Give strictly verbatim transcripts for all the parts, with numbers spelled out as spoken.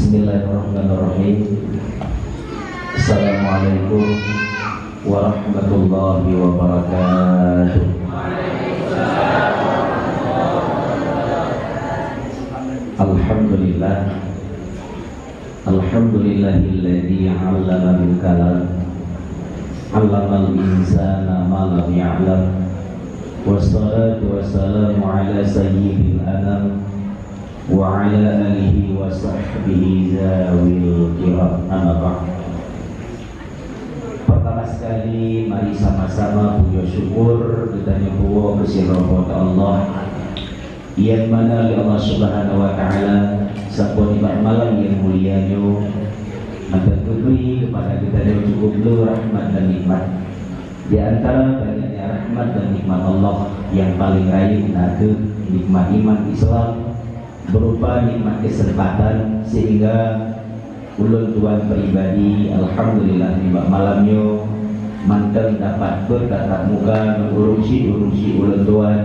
Bismillahirrahmanirrahim. Assalamualaikum warahmatullahi wabarakatuh. Alhamdulillah. Alhamdulillahilladzi 'allama bil qalam. 'Allamal insana ma lam ya'lam. Wassalatu wassalamu ala sayyidil anam wa ala alihi wa sahbihi zawil kiram. Amma ba'd. Pertama sekali, mari sama-sama puja syukur geutanyoe puwoe keu sidroe Po teu Allah, nyang mana lé Allah Subhanahu wa Taala saboh nibak malam nyang mulia nyoe, mantong geubri keupada geutanyoe cukup le rahmat dan nikmat. Di antara banyaknya rahmat dan nikmat Allah, nyang paleng rayeuk na kheueh nikmat iman Islam, berupa nikmat keuseumpatan sehingga ulôn tuan pribadi, alhamdulillah, nibak malam nyoe mantong dapat beutatap muka ngon ureueng syik-ureueng syik ulôn tuan,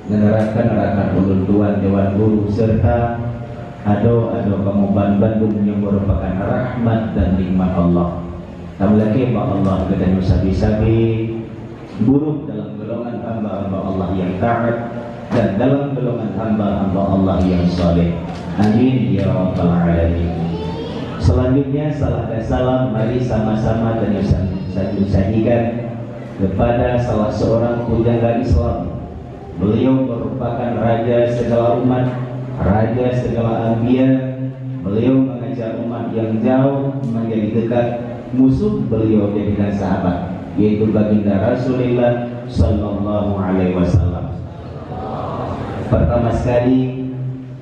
ngon rakan-rakan ulôn tuan dewan guru, serta adoe-adoe kamoe ban bandum nyang meurupakan rahmat dan nikmat Allah. Tameulakée bak Allah geutanyoe sabe-sabe, buruk dalam golongan hamba-hamba Allah nyang taat dan dalam golongan hamba-hamba Allah nyang saleh. Amin ya rabbal alamin. Selanjutnya, salam dan salam mari sama-sama tanyoe sa-, sa-, sajikan kepada salah seorang pujangga Islam. Beliau merupakan raja segala umat, raja segala anbiya. Beliau mengajar umat yang jauh menjadi dekat, musuh beliau jadikan sahabat, yaitu Baginda Rasulullah sallallahu alaihi wasallam. Pertama sekali,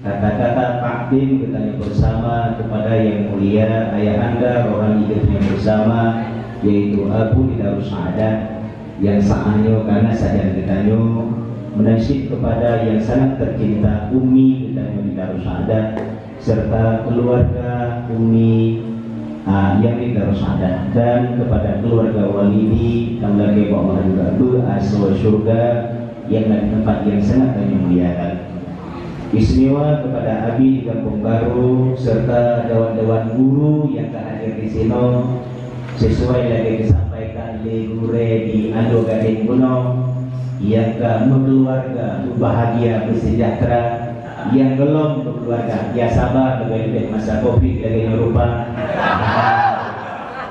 kata-kata takdim geutanyoe bersama kepada yang mulia ayahanda rohani geutanyoe bersama, yaitu Abu di Darussaada, nyang saat nyoe kana sajan geutanyoe, meunasyid kepada yang sangat tercinta Ummi geutanyoe di Darussaada, serta keluarga Ummi, ah, nyang di Darussaada, dan kepada keluarga Walidi, tameulakée bak Allah juga beuasoe syurga, nyang na di tempat yang sangat tanyoe muliakan. Istimewa kepada Abi di Gampông Baru serta dewan-dewan guru nyang ka hadir di sinoe, sesuai lagée disampaikan lé gurée di Aloe Gadeng bunoe, nyang ka meukeuluwarga meubahagia, meusejahtera, nyang golom meukeuluwarga, ya saba leubeh-leubeh masa Covid lagée nyoe rupa.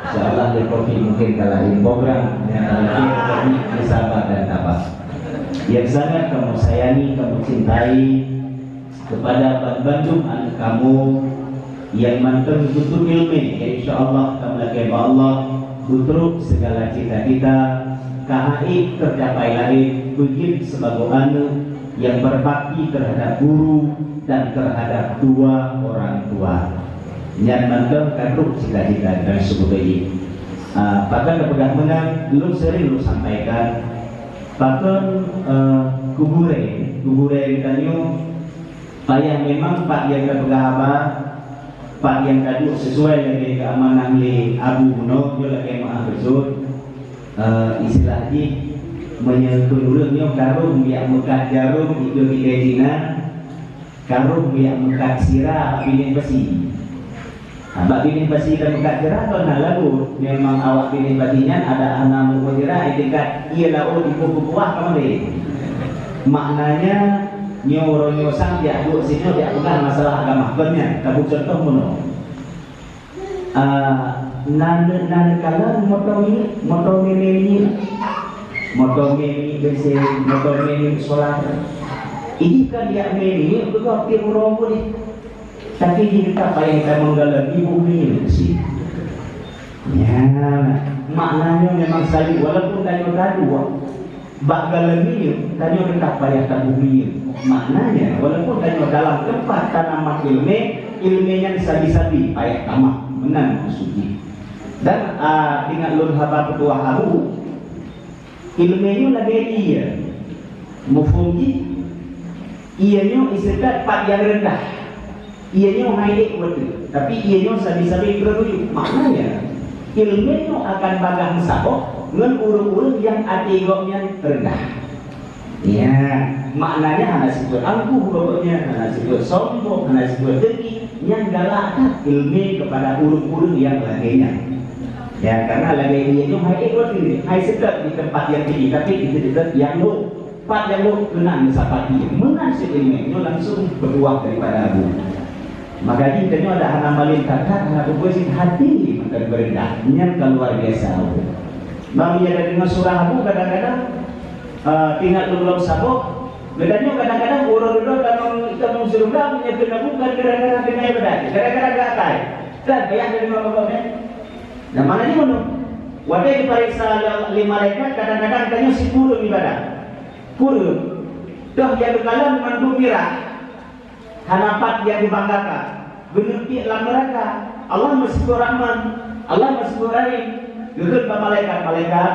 Insya Allah di Covid mungkin ka laén program, nyang ka lagée Covid, ya saba dan tabah. Nyang sangat kamoe sayangi, kamoe cintai, kepada ban-, bandum aneuk kamoe nyang mantong geuteupeue ileumèe, ya insya Allah tameulakèe bak Allah beutrok segala cita-cita ka hana tercapai lagi, beujeuet sibagoe aneuk nyang berbakti terhadap guru dan terhadap dua orang tua. Nyan mantong ka trok cita-cita dan seubeudôh jih. Ah, pakon tapeugah meunan, lôn sering lôn sampaikan, pakon, eh, keu gurèe, keu gurèe geutanyoe payah memang pat nyang tapeugah haba, pat nyang taduek sesuai lagèe keu amanah lé Abu bunoe, nyoe lagèe meu'ah beusut. Eh, istilah jih, meunyoe keu ureueng nyoe karông jak meukat jarôm, itu kita Cina, karông jak meukat sira bak binéh pasi. Nah, bak binéh pasi dan meukat sira kon na lagot, memang awak binéh pasi nyan ada hana meu'oh sira, ikat ie laôt iboh peukuah ka maté. Maknanya, nyoe uroe nyoe sang jak duek sinoe jak peugah masalah agama, kon nyan, ka beucontoh meunoe. Ah, nan, nan kalon moto minyeuk, moto mé-mé minyeuk. Moto mé minyeuk bensén, moto mé minyeuk solar. Ini kan jak mé minyeuk, beugöt tiep uroe bunoe. Tapi jih ka payah tamong dalam ibu minyeuk sih. Ya, maknanya memang saling, walaupun tanyoe tadu, bak galon minyeuk, tanyoe teutap payah taboh minyeuk. Maknanya, walaupun tanyoe dalam teumpat tanaman ileumèe, ileumèe nyan sabi-sabi payah tamah. Meunan maksud jih. Dan, a, ingat lôn haba peutuah Abu, ileumèe nyoe lagèe ie. Muphom jih, ie nyoe iseutôt pat nyang reundah. Ie nyoe hai ék watèe, tapi ie nyoe sabe-sabe peureulèe. Maknanya, ileumèe nyoe akan bagaih meusaboh ngon ureueng-ureueng nyang até gobnyan reundah. Ya, maknanya hana sifeuet angkuh gobnyan, hana sifeuet sombong, hana sifeuet dengki. Nyan galak that ilmu kepada ureuëng-ureuëng nyang lagée nyan. Ya, karena lagée nyan nyoe hai ék roti, hai seutôt di teumpat nyang tinggi, tapi di teumpat nyang lhok. Pat nyang lhok keunan meusapati. Meunan cit ilmu nyoe langsung beutuah daripada Abu. Maka jih tanyoe dak hana malem that-that, hana beubeusit hati mantong beureundah. Nyan ka luar biasa Abu. Bang ya deungoe surah Abu kadang-kadang, eh, ingat lom-lom saboh. Geutanyoe kadang-kadang uroe dudoe tamong, tamong syeuruga meunyoe keu Abu bukan gara-gara keuneuk ibadat, gara-gara geuakai. Kan payah dari Imam Abu kan? Nah, mana ni meunoe? Watée dipareksa lé, lé malaikat, kadang-kadang tanyoe sikureueng ibadat. Kureueng. Toh nyang geukalon mandum mirah. Hana pat nyang jibanggakan. Geuneuk tiek lam neuraka. Allah meusigoe Rahman. Allah meusigoe Rahim. Geukheun bak malaikat-malaikat,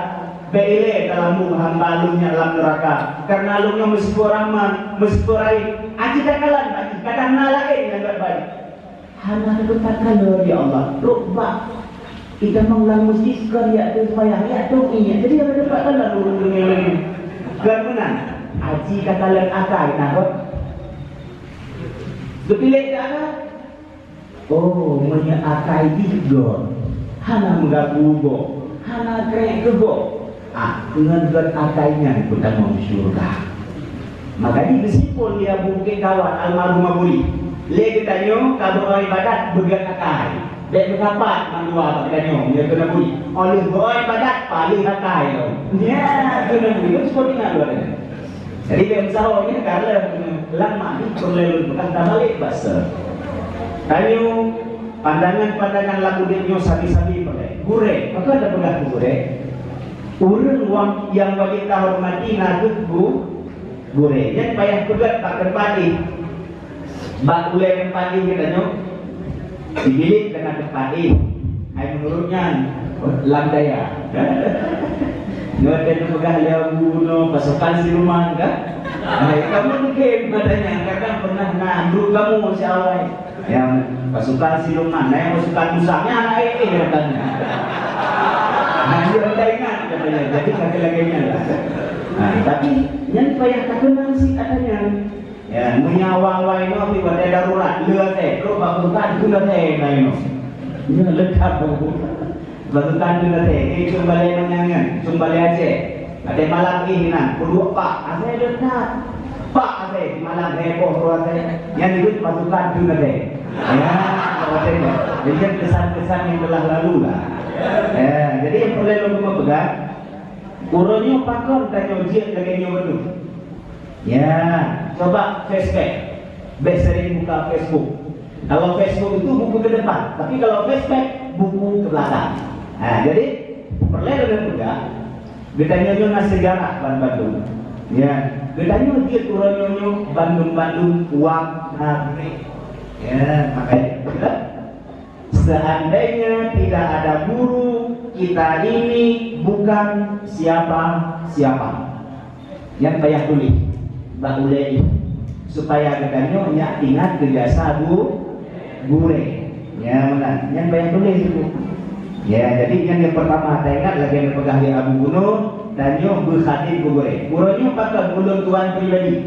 "Bék ilée talambong hamba lôn nyang lam neuraka, kareuna lôn nyoe meusigoe Rahman, meusigoe Rahim." Aji takalon, aji kadang na laén nyang gét baik. Hana teupeue takalon, ya Allah. Rot bak itamong lam meuseujid kon yak teuseumayang, yak tong ié. Jadi hana teupeue takalon ureuëng deungoe lagée nyan. Kon meunan, aji takalon akai na rot. Geupiléh keu akai. Oh, meunyoe akai jih göt, hana meuganggu gob, hana krek keu gob, ah, ngon göt akai nyan peutamong syeuruga. Maka jih geusimpol lé Abu Bukét Kawan almarhum Abu Ri, lé geutanyoe ka beuibadat beugöt akai. Bék meukapat mandua bak geutanyoe, ya keuneuk bui. Óh lheueh beuibadat paléh akai lom. Ya keuneuk bui, itu seperti nak dua tadi. Jadi bék meusaho nyan ka lheueh lam mandi peureulée lôn peugah tabalek basa. Tanyoe pandangan-pandangan lam udeb nyoe sabe-sabe peureulée. Gurée, maka tapeugah gurée. Ureuëng wang nyang wajéb tahormati na kheueh gu-, gurée. Nyan payah peugah bak teumpat jih. Bak ulée teumpat jih geutanyoe, di bilék teungoh teumpat jih. Hai meunurot nyan, lam dayah. Nyoe teupeugah lé Abu Noe pasukan siluman kan? Hai kamoe mungkin katanya kadang pernah na guru kamoe si awai. Yang pasukan siluman, nah yang pasukan musang, nyan anak eh eh katanya. Nah, dia tak ingat katanya. Jadi kata lagi nyan lah. Nah, tapi nyan payah takeunang sih katanya. Ya, meunyoe awai-awai nyoe pih watée darurat, le até, trok bak pasukan tu le até na nyoe. Nyoe le that bak pasukan tu le até. Eh, cung balée nyoe nyan, cung balée Aceh. Watée malam jih na, peuduek pak, asai le that. Pak asai, malam heboh tu asai. Nyan dikeue pasukan tu le até. Ya, watée nyoe. Jadi kesan-kesan yang telah lalu lah. Ya, jadi yang perlu lôn peugah, uroe nyoe pakon tanyoe jeuet lagée nyoe beutôi. Ya, coba flashback. Bék sering buka Facebook. Kalau Facebook itu buku ke depan, tapi kalau flashback, buku ke belakang. Nah, jadi, perlu lôn peugah, geutanyoe nyoe na sejarah ban bandum. Ya, geutanyoe jeuet uroe nyoe bandum-bandum wang na gurée. Ya, makanya, Seandainya tidak ada guru, kita ini bukan siapa-siapa. Nyan payah tuléh bak ulée jih, supaya geutanyoe nyak ingat keu jasa gu-, gurée. Ya, meunan. Nyan payah tuléh tu. Ya, jadi nyan yang pertama, taingat lagée neupeugah lé Abu Gunung, tanyoe beukhadem keu gurée. Uroe nyoe pakon ulôn tuan pribadi.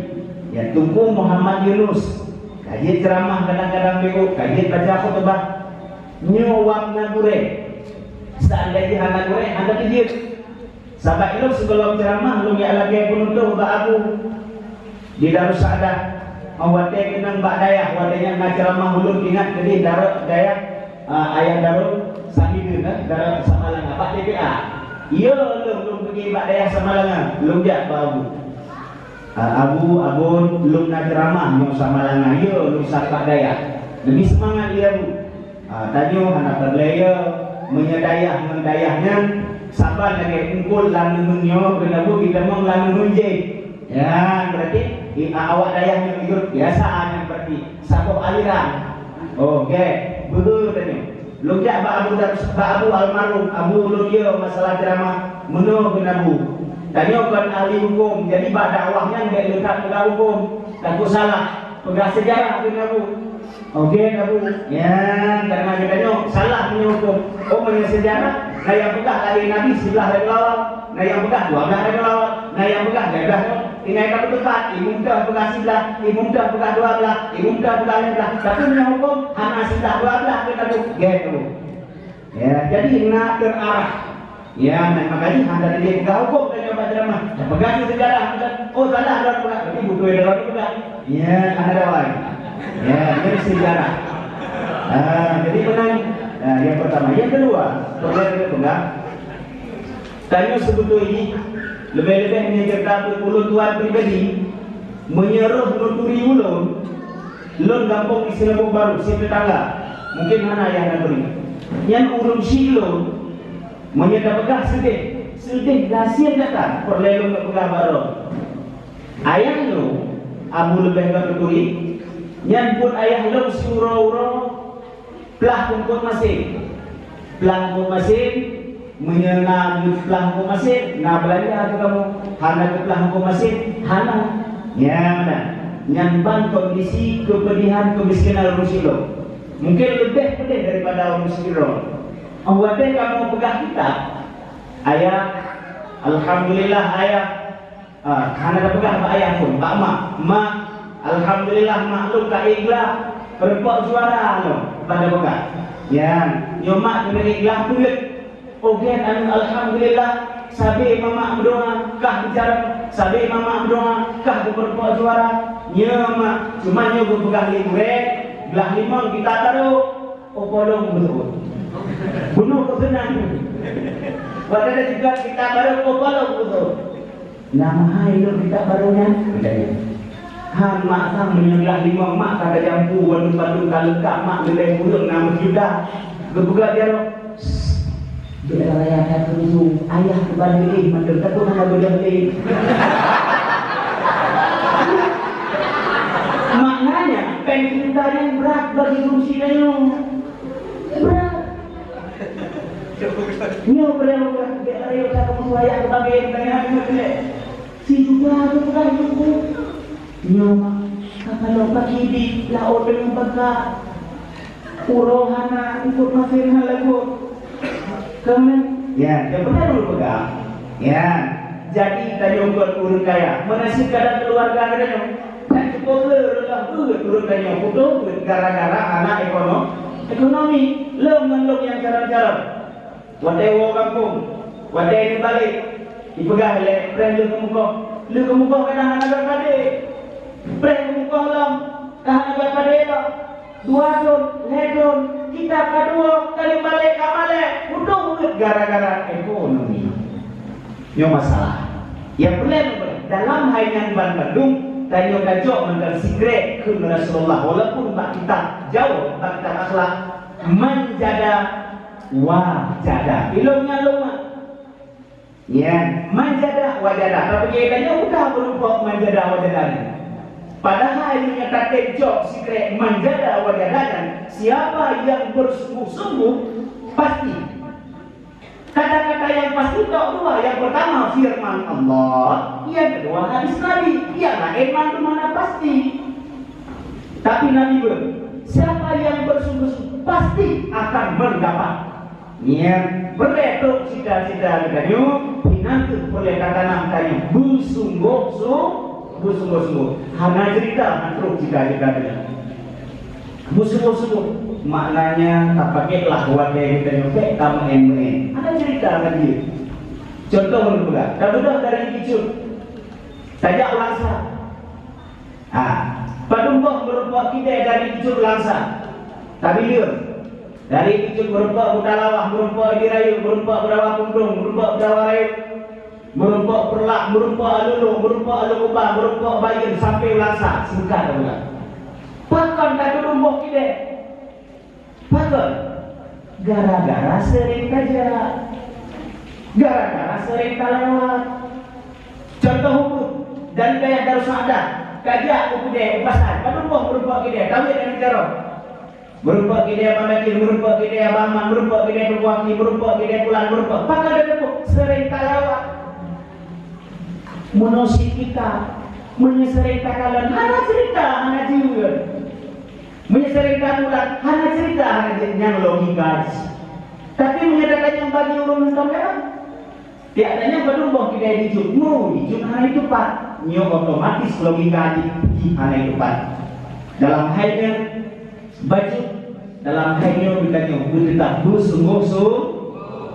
Ya, Teungku Muhammad Yunus. Ka jeuet ceuramah kadang-kadang beuôt, ka jeuet baca khutubah. Nyoe wab na gurée. Seandai jih hana gurée, hana jeuet. Sabab ilôn sigohlom ceuramah, lôn jak lagée peunutôh bak Abu di Darussaaddah. Watée keunong bak dayah, watée nyan na ceuramah ulôn ingat keudeh darat dayah, ah, ayah Darul Samideun, eh, darat Samalanga, bak T P A. Iya, lôn, lôn peugi bak dayah Samalanga, lôn jak bak Abu. Ah, Abu, Abon, lôn na ceuramah nyoe Samalanga, yo lôn sapat dayah. Leubeh seumangat lé Abu. Ah, tanyoe hana peureulée yo, meunyoe dayah ngon dayah nyan saban lagée eungkôt lam neuheun nyoe, keuneuk Abu jitamong lam neuheun jih. Ya, berarti di, ah, awak dayah nyoe ikot biasa nyan berarti saboh aliran. Oh, gét. Beuhe tanyoe. Lôn jak bak Abu Dar-, bak Abu almarhum, Abu ulôn yo masalah ceuramah meunoe keu Abu. Tanyoe kon ahli huköm, jadi bak dakwah nyan bék leukat peugah huköm, takot salah, peugah seujarah keu Abu. Oke, Abu. Ya, karena geutanyoe salah meunyoe huköm. Oh, meunyoe seujarah, Na nyang peugah lahé Nabi siblaih ribée awai, na nyang peugah dua blaih ribée awai, na nyang peugah lhée blaih nyoe. Tinggai ka beuteupat, imum teuh peugah siblaih, imum teuh peugah dua blaih, imum teuh peugah lhée blaih. Tapi meunyoe huköm hana siblaih dua blaih keu Nabi, gét tu. Ya, jadi na terarah. Ya, makanya hana jadi peugah huköm tanyoe bak ceramah. Tapeugah sejarah, oh salah droe peugah, tapi beutôi droe peugah. Ya, hana ada lain. Ya, ini sejarah. Ah, jadi meunan, ah, yang pertama. Yang kedua, perlu kita peugah. Tanyoe seubeutôi jih, leubeh-leubeh meunyoe cerita ulôn tuan pribadi, meunyoe roh nuturi ulôn, lôn gampông di Seuleumbong Baru, si teutangga. Mungkin hana ayah nuturi. Nyan ureueng syiek lôn, meunyoe tapeugah seudeh, seudeh gasien gata, peureulée lôn peugah bak droe. Ayah lôn, Abu Leubeh Batu Turi, nyan buet ayah lôn siuroe-uroe plah eungkôt masén. Plah eungkôt masén, meunyoe na plah eungkôt masén, na beulanja keu kamoe. Hana geuplah eungkôt masén, hana. Nyan, nyan ban kondisi keupedihan, keumiskinan ureueng syiek lôn. Mungken leubeh pedeh daripada ureueng syiek droe. Óh watée kamoe peugah kitab, "Ayah, alhamdulillah, Ayah." Ah, hana tapeugah bak ayah phon, bak mak. "Mak, alhamdulillah mak lôn ka ék glah, peurumpok juara lôn," ban tapeugah. Nyan, nyoe mak keuneuk ék glah peue? "Oh gét aneuk, alhamdulillah, sabe mamak meudoa kah beujaroe, sabe mamak meudoa kah beupeurumpok juara." Nyoe mak, cuma nyoe geupeugah lé gurée, glah limong kita taroh, oh polong beutôi. Bunoe keu seunang. Watée jipeugah kita taroh, oh polong beutôi. "Na meuhai lôn kitab barô nyan?" geutanyong. "Han mak sang, meunyoe glah limong mak ka tajampu bandum-bandum ka leungkab mak, leubeh kureueng na meujuta." Geupeugah jaroe, "Bék raya that keu su, ayah keuban lé mantong, takot hana beudôh lé." Maknanya, péng juta nyan brat bagi gurée tanyoe. Brat. Nyoe beureukat, bék rayek that keu su, ayah keuban lé, tanya hana beudôh lé. Sijuta tu bukan buku. Nyoe mak, ka kalon paki di laôt deungon baka. Uroe hana, eungkôt masén hana lagot. Keunan? Ya, nyang beuna ulôn peugah. Ya, jadi tanyoe kon ureueng kaya. Meunasib kadang keuluwarga geutanyoe, ka cukôp le reugah beuet ureueng tanyoe putôh beuet gara-gara hana ekono-, ekonomi. Lom ngon lom nyang carông-carông. Watée woe gampông, watée neubalek, jipeugah lé, "Preh lheueh keumukoh, lheueh keumukoh ka hana gata padé. Preh keumukoh lom, ka hana gata padé lom. Dua thon, lhée thon, kitab ka tuwoe, ka neubalek ka malée, untung ukeue gara-gara ekonomi." Nyoe masalah. Nyang peureulée dalam hai nyan ban bandum, tanyoe tajok mantong sikrek kheun Rasulullah, walaupun bak kitab jauh, bak kitab akhlak, man jada wajada. Ilôn nyan lôn mak. Ya, man jada wajada. Tapi dia tanya udah berupa man jada wajada ni. Padahal ini nyata jok sikrek man jada wajada nyan, siapa yang bersungguh-sungguh, pasti. Kata-kata yang pasti tok dua. Yang pertama firman Allah, yang kedua hadis Nabi. Yang lain mandum hana pasti. Tapi Nabi ber, siapa yang bersungguh-sungguh pasti akan mendapat. Nyan, peureulée trok cita-cita geutanyoe, inan kheueh peureulée tatanam tanyoe beusunggoh-sunggoh, beusunggoh-sunggoh. Hana cerita, hana trok cita-cita geutanyoe. Beusunggoh-sunggoh, maknanya tapakétlah watée geutanyoe bék tameu'én-meu'én. Hana cerita lagée. Contoh lôn peugah, tabeudôh dari Bicut, tajak u Langsa. Ha, padum boh meurumpok kidée dari Bicut Langsa. Tabileueng. Dari Bicut meurumpok Butalawah, meurumpok Idi Rayeuk, meurumpok Beudawa Puntông, meurumpok Beudawa Rayeuk, meurumpok Peureulak, meurumpok Alulông, meurumpok Along Uba, meurumpok Bayeuen sampoe Langsa. Singkat tapeugah. Pakon ka padum boh kidée? Pakon? Gara-gara seuring tajak. Gara-gara seuring talewat. Contoh ukeue, dari dayah Darussaaddah, kajak u keudée, u pasai, padum boh meurumpok keudée, tawét dan jaroe. Meurumpok keudée Abang Dakil, meurumpok keudée Abang Aman, meurumpok keudée Teungku Aki, meurumpok keudée Pulan, meurumpok. Pakon tateupeue? Seuring talewat. Meunyoe sit kitab, meunyoe seuring takalon, hana cerita, hana jieu. Meunyoe seuring tapulang, hana cerita, hana jieu, nyang logika jih. Tapi meunyoe tatanyong bagi ureueng mantong nyan, tiep tanyong padum boh kidai dijok, nyoe dijok hana jitupat. Nyoe otomatis logika jih, jih hana jitupat. Dalam hai nyan, bacut, dalam hai nyoe geutanyoe beuteutab beusunggoh-su-,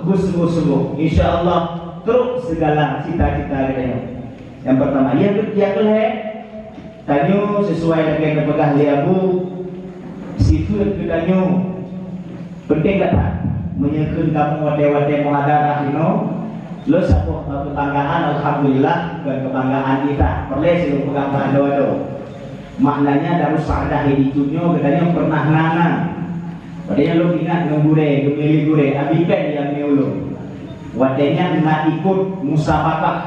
beusunggoh-sunggoh. Insya Allah, trok sigala cita-cita geutanyoe. Nyang peurtama, nyang keu-, nyang keulhèe, tanyoe sesuai lagèe geupeugah lé Abu, sifeuet geutanyoe penting that. Meunyoe kheun kamoe watèe-watèe muhadarah inoe, lôn saboh kebanggaan, alhamdulillah, bukan kebanggaan kita. Peureulèe silôn peugah bak adoe-adoe. Maknanya Darussaaddah di Cunyo geutanyoe pernah na-na. Watèe nyan lôn ingat ngon gurèe, geumili gurèe, Abi Pen nyang mi ulôn. Watèe nyan na ikot musabakah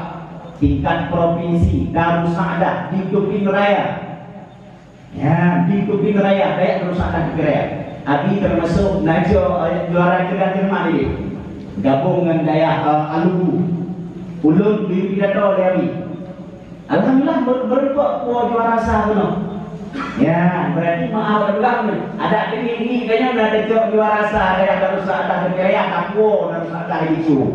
tingkat provinsi Darussaaddah di Tupin Raya. Ya, di Tupin Raya, dayah Darussaaddah Tupin Raya. Abi termasuk na ju-, juara cerdas cermat di, gabong ngon dayah, eh, Alubu. Ulôn geuyue pidato lé Abi. Alhamdulillah, ber-, beureumpok po juara sa keunoe. Ya, berarti meu'ah lôn peugah nyoe. Adak teungoh ini kayém na teucok juara sa dayah Darussaaddah Tupin Raya, ka po Darussaaddah di Cunyo.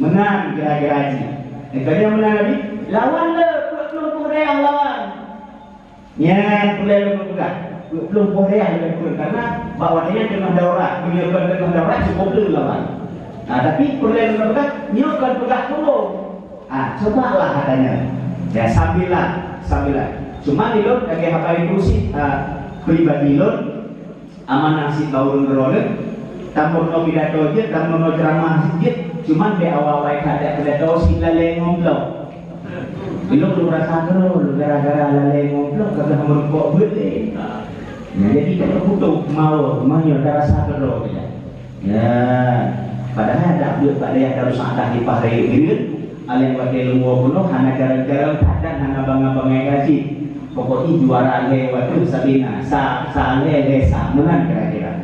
Meunan kira-kira jih. Eh, kayém meunan Abi, lawan le, peuet ploh boh dayah lawan. Nyan peureulèe lôn peugah, peuet ploh boh dayah lôn peugah, karena bak watèe nyan teungoh darurat, meunyoe kon teungoh darurat cukôp le lawan. Nah, tapi peureulèe lôn peugah, nyoe kon peugah tuwö. Ah, cobalah katanya. Ya, sambilan, sambilan. Cuma di lôn lagèe haba ibu sih, ah, pribadi lôn, amanah sit bak ureueng droeneuh, tameurunoe pidato jeuet, tameurunoe ceuramah jeuet, cuman bèk awai-awai that pidato sit lalè ngon bloe. Ilôn lôn rasa keudroe gara-gara lalè ngon bloe ka geuh meureumpok beuet lé. Nah, jadi ka putôh mawö, meunyoe ka rasa keudroe kita. Ya, padahai adak beuet bak dayah Darussaaddah di Paharayek Bireuen, alèh watèe lôn woe keunoe hana jarang-jarang that dan hana bangai-bangai gaji. Pokok jih juara lhèe watèe Sabina, sa, sa lhèe, lhèe sa, meunan kira-kira.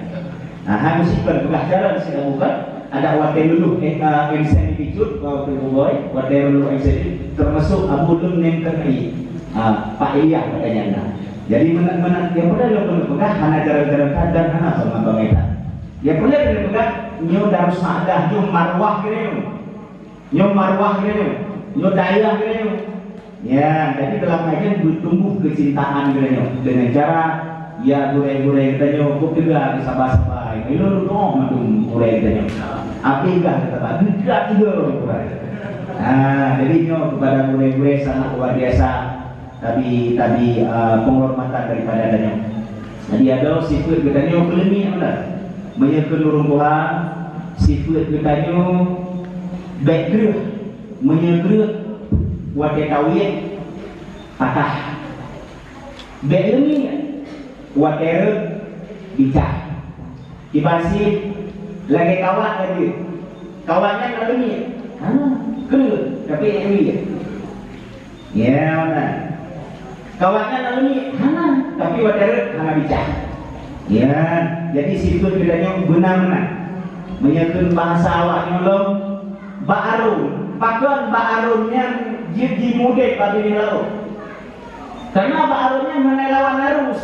Nah, hai meusipan peugah jalan sira bukan, adak watèe lulus, eh, ah, M C D di Cut, waktu Boy, watèe lulus M C D, termasuk Abu Lum nem tengah, ah, Pak Ilyas katanya nah. Jadi meunan, meunan, nyang peureulèe lôn peugah hana jarang-jarang that dan hana bangai-bangai that. Nyang peureulèe lôn peugah, nyoe Darussaaddah, nyoe marwah geutanyoe. Nyoe marwah geutanyoe, nyoe dayah geutanyoe. Ya, jadi dalam hal nyan bertumbuh kecintaan geutanyoe dengan cara, ya, gurèe-gurèe geutanyoe, kok teuga sabar-sabar. Ilôn doa mandum gurèe geutanyoe. Api gah kata bagi, gerak tiga orang gurèe. Ha, jadi nyoe kepada gurèe-gurèe sangat luar biasa. Tabi, tabi, ah, penghormatan daripada tanyoe. Jadi, adoe sifeuet geutanyoe keuleumie meunan. Meunyoe keu ureueng tuha, sifeuet geutanyoe bèk kreueh. Meunyoe kreueh, watèe tawiet, patah. Bèk leumie, watèe rhot, bicah. Kiban sit lagèe kawat lagèe. Kawat nyan na leumie. Hana, kreueh, tapi leumie. Ya, na. Kawat nyan na leumie. Hana, tapi watèe rhot hana bicah. Ya, jadi sifeuet geutanyoe beuna meunan. Meunyoe kheun bahasa awak nyoe lom, bak arôn. Pakon bak arôn nyan jeuet jimudép bak binéh laôt? Karena bak arôn nyan hana lawan arus.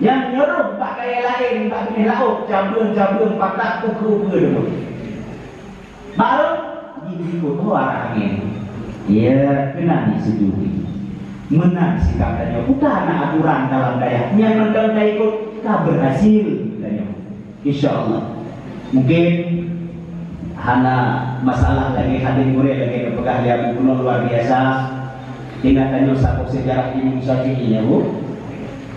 Nyang nyoe rhot bak kayèe laén, bak binéh laôt, cabeueng-cabeueng patah, ukeue-ukeue deungon. Bak arôn, jih jikôt ho arah angén. Ya, keunan jiseutôt. Meunan sikap tanyoe. Bukan na aturan dalam dayah. Nyang mantong taikôt, ka berhasil tanyoe. Insya Allah. Mungkin hana masalah lagèe hadé gurèe lagèe geupeugah lé Abu Gubernur luar biasa. Ingat tanyoe saboh sejarah Imam Syafi'i nyan, Bu.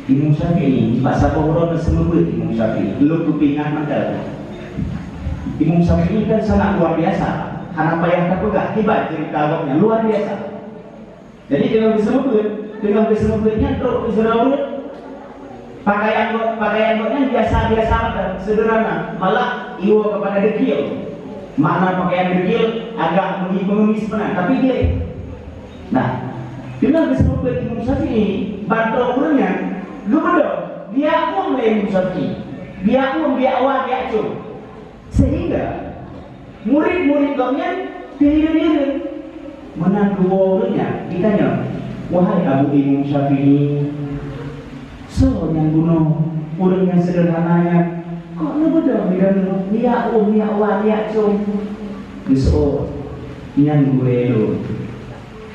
Imam Syafi'i, bak saboh uroe na seumeubeuet Imam Syafi'i. Lôn kupi ingat mantong. Imam Syafi'i kan sangat luar biasa. Hana payah tapeugah, kiban ceurita gobnyan luar biasa. Jadi, teungoh geuseumeubeuet, teungoh geuseumeubeuet nyan trok keu sidroe ureueng. Pakaian gobnyan, pakaian gobnyan biasa-biasa mantong, sederhana, malah iwoe keupada deukil. Makna pakaian deukil agak meungi-, mengemis meunan, tapi gleh. Nah, teungoh geuseumeubeuet Imam Syafi'i, ban trok ureueng nyan geubeudôh, geujak uem lé Imam Syafi'i. Geujak uem, geujak wa, geujak com. Sehingga murid-murid gobnyan teuhireuen-hireuen. Meunan dua ureueng nyan jitanyong, "Wahai Abu Imam Syafi'i, soe nyang bunoe ureueng nyang seudeurhana nyan?" Kok neubeudôh bidang nyoe, miyak ôn, miyak wan, miyak com? Geuseuôt, nyan gurée lôn.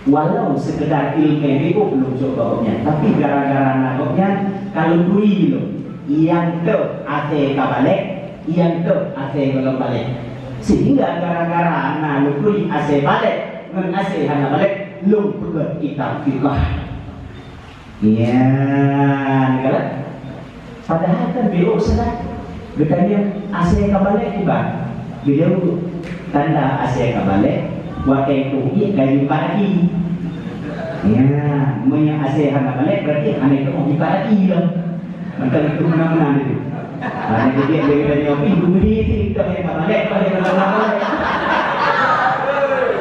Walau seukeudar ileumèe beuôk lôn cok bak gobnyan, tapi gara-gara na gobnyan ka lôn turi lôn. Nyang tôh asèe ka balek, nyang tôh asèe gohlom balek. Sehingga gara-gara na lôn turi asèe balek ngon asèe hana balek, lôn peugöt kitab fikah. Nyan, kan? Padahai kan beuôk sagai. Geutanyong, "Asèe ka balek kiban?" Geujaweueb, "Tanda asèe ka balek, watèe tuh ié ka jumpa lagi." Nyan, meunyoe asèe hana balek, berarti hana jumpa lagi lom. Mantong itu meunan-meunan itu. Hana jadi lé geutanyoe pih, geutanyoe pih, itu yang ka balek, balek, balek, balek.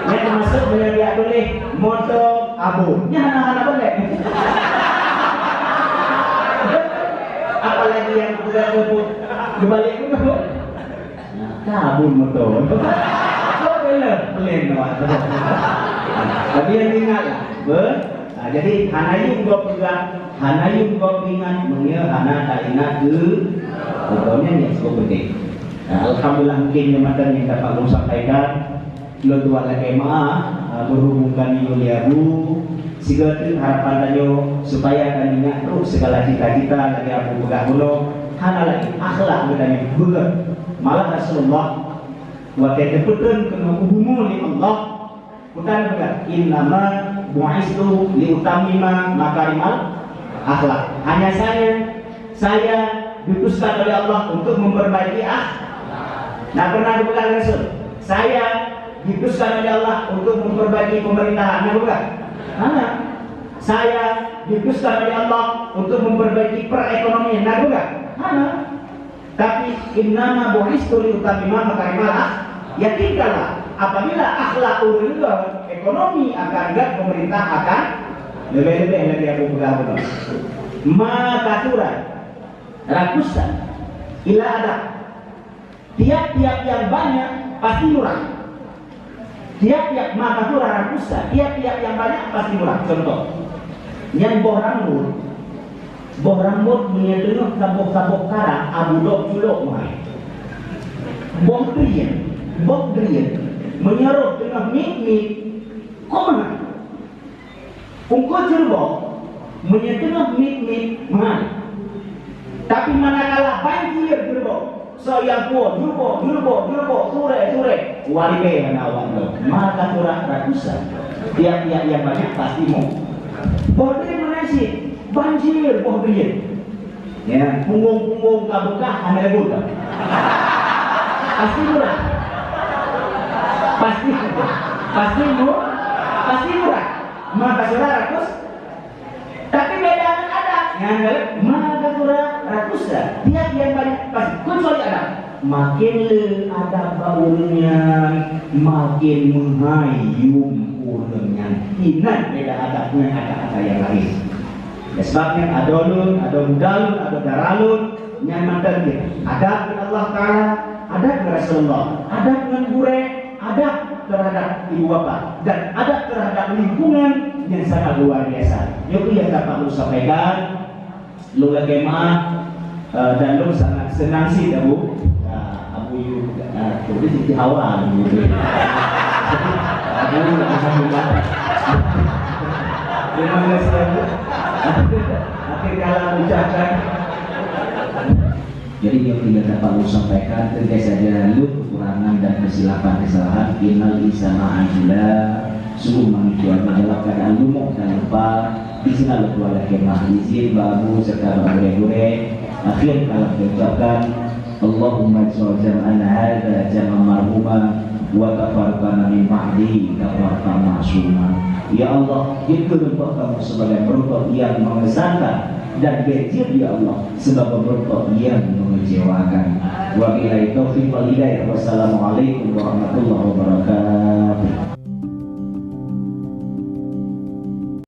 Nyan teumasuk meunyoe jak tuléh moto Abon. Nyan hana, hana balek. Apalagi nyang peugah teupeu geubalek beutôi. Nah, ka Abon moto. Kok belum? Peulén awak tu. Tapi nyang ingat lah. Be? Ah, jadi, hana yum gob peugah, hana yum gob ingat, meunyoe hana taingat keu, contohnya nyang cukup penting. Ah, alhamdulillah, mungkin nyang mantong nyang dapat ulôn sampaikan. Lôn tuan lakèe meu'ah, ah, berhubung kami lôn lé Abu, sigoe teuk harapan tanyoe supaya kami ingat trok segala cita-cita lagèe Abu peugah bunoe, hana laén akhlak geutanyoe beugöt. Malah Rasulullah watèe teupeutreun keunoe u bumoe lé Allah, Bukan, bukan. "Innama bu'istu liutammima makarimal akhlak." Hanya saja, saya diutuskan oleh Allah untuk memperbaiki akh-, nah, pernah dipeugah Rasul, "Saya diutuskan oleh Allah untuk memperbaiki pemerintahan." Nah, bukan? Hana. "Saya diutuskan oleh Allah untuk memperbaiki perekonomian." Nah, bukan? Hana. Tapi, "Innama bu'istu liutammima makarimal akh." Yakinkanlah, apabila akhlak ureueng göt, ekonomi akan göt, pemerintah akan leubeh-leubeh lagi aku peugah bunoe. Ma kathura rakusa illa adab. Tiap-tiap yang banyak pasti murah. Tiap-tiap ma kathura rakusa, tiap-tiap yang banyak pasti murah. Contoh, nyan boh rambot. Boh rambot meunyoe teungoh saboh-saboh karang, Abu, dok culok meuhai. Boh drien, boh drien, meunyoe rôh teungoh miet-miet, kok meuhai. Ungkot jeureubok, meunyoe teungoh miet-miet, meuhai. Tapi manakala banjir jeureubok, soe nyang puwoe, jeureubok, jeureubok, jeureubok, surée, surée, walibée hana awak nyoe. Ma kathura rakusa. Tiap-tiap yang banyak pasti mu-, boh drien meuhai cit, banjir boh drien. Ya, punggong-punggong ka beukah, hana lé buta. Pasti murah. Pasti, pasti mu-, pasti murah. Ma kathura rakus-, tapi beda ngon adab. Nyan kan, ma kathura rakusa. Tiap yang banyak, pasti, kecuali adab. Makin le adab bak ureueng nyan, makin meuhai yum ureueng nyan. Inan beda adab ngon adab-adab yang lain. Lé sabab nyan adoe lôn, adoe muda lôn, adoe dara lôn, nyan mantong jih. Adab ngon Allah Taala, adab ngon Rasulullah, adab ngon gurée, adab terhadap ibu bapa, dan adab terhadap lingkungan yang sangat luar biasa. Nyoe keuh nyang dapat ulôn sampaikan. Lôn lakée meu'ah, eh, dan lôn sangat seunang cit, Abu. Ah, Abu Yu, ah, tu dia Siti Hawa, Abu Yu. Abu Yu, Abu Yu. Terima kasih, Abu. Akhir kala ucapkan. Jadi, nyang tidak dapat ulôn sampaikan, teuntée saja lôn kekurangan dan kesilapan-kesalahan. Innal insana ajula, sungguh manusia dalam keadaan lumoh dan lupa. Di sinan lôn tuan lakée meu'ah, izin bak Abu serta bak gurée-gurée. Akhir kalam lôn ucapkan, Allahumma ij'al jam'ana hadza jam'an marhuma, wa tafarraqana min ba'dihi tafarraqan ma'suma. Ya Allah, jadikan kamoe sebagai meureumpok nyang mengesankan, dan bék jeuet, ya Allah, sebagai meureumpok nyang mengecewakan. Wabillahi taufiq wal hidayah. Wassalamualaikum warahmatullahi wabarakatuh.